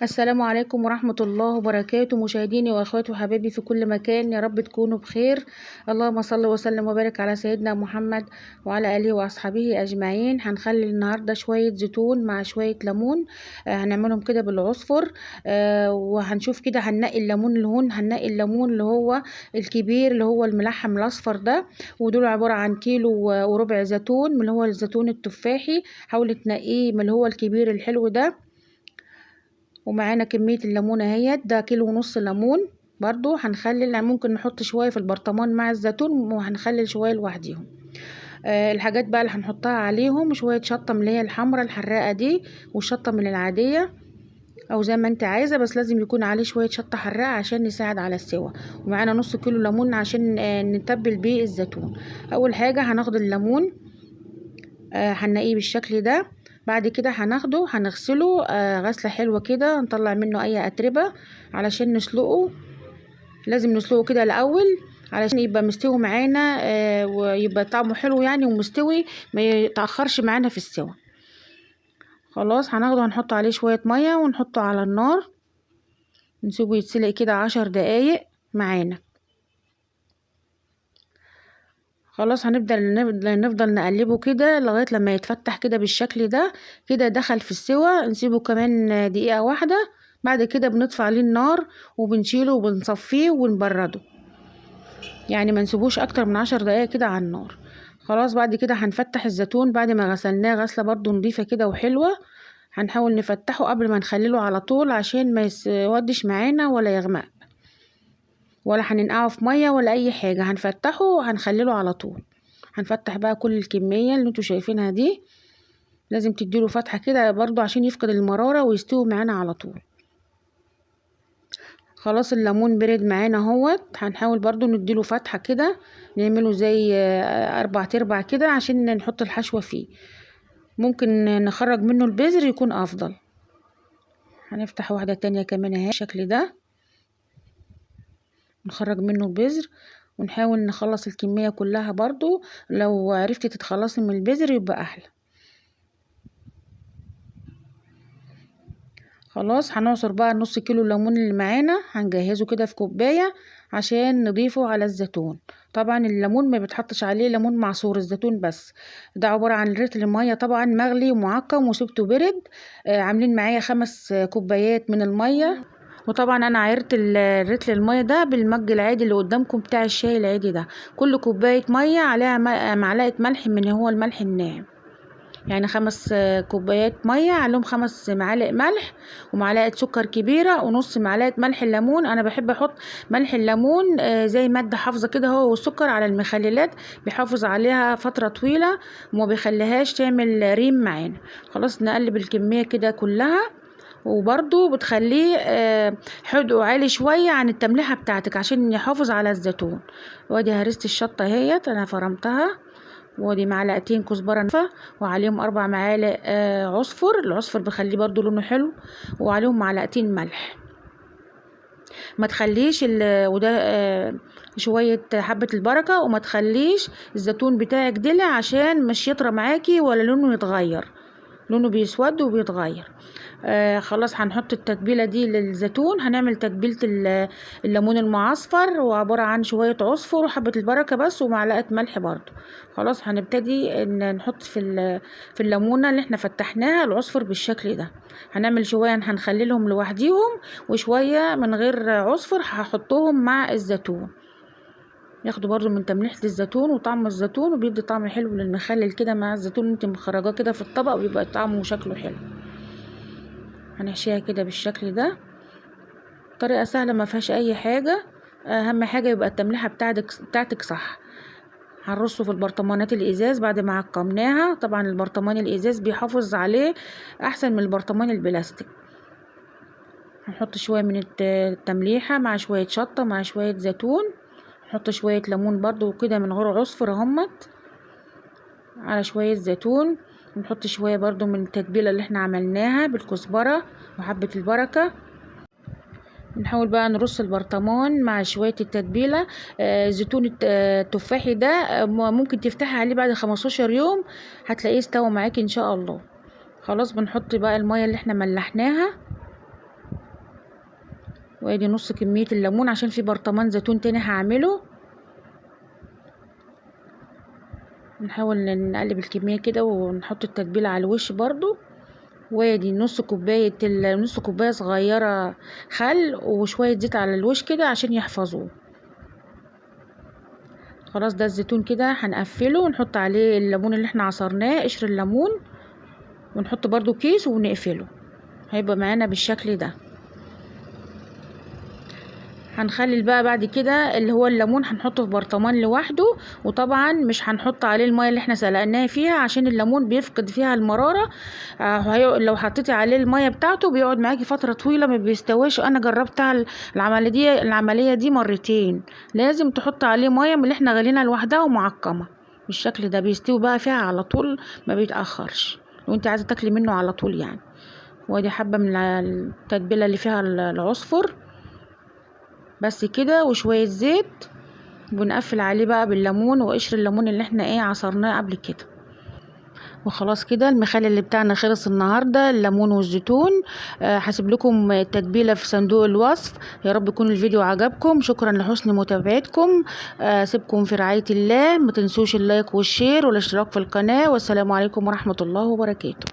السلام عليكم ورحمة الله وبركاته. مشاهديني واخواتي وحبايبي في كل مكان، يا رب تكونوا بخير. اللهم صل وسلم وبارك على سيدنا محمد وعلى آله وأصحابه أجمعين. هنخلي النهاردة شوية زيتون مع شوية ليمون، هنعملهم كده بالعصفر، وهنشوف كده. هننقي الليمون اللي هون، هننقي الليمون اللي هو الكبير اللي هو الملحم الأصفر ده، ودول عبارة عن كيلو وربع زيتون من اللي هو الزيتون التفاحي. حاولي تنقية من اللي هو الكبير الحلو ده. ومعانا كمية الليمون اهيت، ده كيلو ونص ليمون برضو. هنخلل، ممكن نحط شوية في البرطمان مع الزيتون وهنخلل شوية لوحديهم. الحاجات بقى اللي هنحطها عليهم شوية شطة من اللي هي الحمرا الحراقة دي، وشطة من العادية او زي ما انت عايزة، بس لازم يكون عليه شوية شطة حراقة عشان يساعد على السوا. ومعانا نص كيلو ليمون عشان نتبل بيه الزيتون. اول حاجة هناخد الليمون، هننقيه بالشكل ده. بعد كده هناخده هنغسله، غسلة حلوة كده، نطلع منه اي اتربة علشان نسلقه. لازم نسلقه كده الاول علشان يبقى مستوي معانا، ويبقى طعمه حلو ومستوي، ما يتأخرش معانا في السوا. خلاص هناخده هنحط عليه شوية مية ونحطه على النار، نسيبه يتسلق كده 10 دقايق معانا. خلاص نفضل نقلبه كده لغاية لما يتفتح كده بالشكل ده كده، دخل في السوا. نسيبه كمان دقيقة واحدة، بعد كده بنطفي عليه النار وبنشيله وبنصفيه ونبرده، يعني ما نسيبوش اكتر من 10 دقايق كده على النار. خلاص بعد كده هنفتح الزيتون بعد ما غسلناه غسلة برضو نظيفة كده وحلوة. هنحاول نفتحه قبل ما نخلله على طول عشان ما يسودش معانا ولا يغمق، ولا هننقعه في مية ولا اي حاجة. هنفتحه وهنخلله على طول. هنفتح بقى كل الكمية اللي انتوا شايفينها دي، لازم تديله فتحه كده برضو عشان يفقد المرارة ويستوي معانا على طول. خلاص الليمون برد معانا اهوت، هنحاول برضو نديله فتحه كده، نعمله زي 4/4 كده عشان نحط الحشوه فيه. ممكن نخرج منه البذر يكون افضل. هنفتح واحدة تانية كمان اهي بالشكل ده، نخرج منه البذر ونحاول نخلص الكمية كلها برضو. لو عرفتي تتخلصي من البذر يبقى احلى. خلاص هنعصر بقى نص كيلو الليمون اللي معانا، هنجهزه كده في كوباية عشان نضيفه على الزيتون. طبعا الليمون ما بيتحطش عليه ليمون معصور، الزيتون بس. ده عبارة عن رتل مية طبعا مغلي ومعقم وسبته برد. عاملين معايا 5 كوبايات من المية. وطبعا انا عايرت الرتل المية ده بالمج العادي اللي قدامكم بتاع الشاي العادي ده. كل كوباية مية عليها معلقة ملح من هو الملح الناعم، يعني 5 كوبايات مية عليهم 5 معالق ملح ومعلقة سكر كبيرة ونص معلقة ملح الليمون. انا بحب احط ملح الليمون، زي مادة حافظة كده هو والسكر على المخللات، بيحافظ عليها فترة طويلة وما بيخليهاش تعمل ريم معانا. خلاص نقلب الكمية كده كلها، وبرضو بتخليه، حدقه عالي شوية عن التمليحة بتاعتك عشان يحافظ على الزيتون. وادي هرسة الشطة اهيت انا فرمتها، وادي معلقتين كزبرة ناشفة وعليهم 4 معالق، عصفر. العصفر بخليه برضو لونه حلو، وعليهم معلقتين ملح. ما تخليش وده، شوية حبة البركة، وما تخليش الزيتون بتاعك دلع عشان مش يطرى معاكي ولا لونه يتغير، لونه بيسود وبيتغير. خلاص هنحط التتبيلة دي للزيتون. هنعمل تتبيلة الليمون المعصفر، وعبارة عن شوية عصفر وحبة البركة بس ومعلقة ملح برضو. خلاص هنبتدي نحط في الليمونة اللي احنا فتحناها العصفر بالشكل ده. هنعمل شوية هنخليلهم لوحديهم، وشوية من غير عصفر هحطهم مع الزيتون، ياخدوا برضو من تمليحة الزيتون وطعم الزيتون، وبيدي طعم حلو للمخلل كده مع الزيتون. انت مخرجاه كده في الطبق وبيبقى طعمه وشكله حلو. هنحشيها كده بالشكل ده، طريقة سهلة ما فيهاش اي حاجة. اهم حاجة يبقى التمليحة بتاعتك صح. هنرصه في البرطمانات الازاز بعد ما عقمناها. طبعا البرطمان الازاز بيحافظ عليه احسن من البرطمان البلاستيك. هنحط شوية من التمليحة مع شوية شطة مع شوية زيتون، نحط شوية ليمون برضو كده من غير عصفر اهمت على شوية زيتون، ونحط شوية برضو من التتبيلة اللي احنا عملناها بالكزبرة وحبة البركة. نحاول بقى نرص البرطمان مع شوية التتبيلة. زيتون التفاحي ده، ممكن تفتحي عليه بعد 15 يوم هتلاقيه استوى معاكي ان شاء الله. خلاص بنحط بقى المية اللي احنا ملحناها. وادي نص كمية الليمون عشان في برطمان زيتون تاني هعمله. نحاول نقلب الكمية كده ونحط التتبيلة على الوش برضو. وادي نص كوباية صغيرة خل وشوية زيت على الوش كده عشان يحفظوه. خلاص ده الزيتون كده هنقفله ونحط عليه الليمون اللي احنا عصرناه، قشر الليمون، ونحط برضو كيس ونقفله. هيبقى معانا بالشكل ده. هنخلي بقى بعد كده اللي هو الليمون هنحطه في برطمان لوحده، وطبعا مش هنحط عليه المية اللي احنا سلقناها فيها عشان الليمون بيفقد فيها المرارة. لو حطيتي عليه المية بتاعته بيقعد معاكي فترة طويلة ما بيستواش. انا جربتها العملية دي مرتين. لازم تحط عليه مية من اللي احنا غلينا لوحدها ومعقمة بالشكل ده، بيستوي بقى فيها على طول ما بيتأخرش لو انت عايزة تاكلي منه على طول يعني. وادي حبة من التتبيلة اللي فيها العصفر بس كده، وشوية زيت، ونقفل عليه بقى بالليمون وقشر الليمون اللي احنا عصرناه قبل كده. وخلاص كده المخلل اللي بتاعنا خلص النهارده، الليمون والزيتون. هسيب لكم التتبيله في صندوق الوصف. يا رب يكون الفيديو عجبكم. شكرا لحسن متابعتكم. سيبكم في رعاية الله. ما تنسوش ال like وال share والاشتراك في القناة. والسلام عليكم ورحمة الله وبركاته.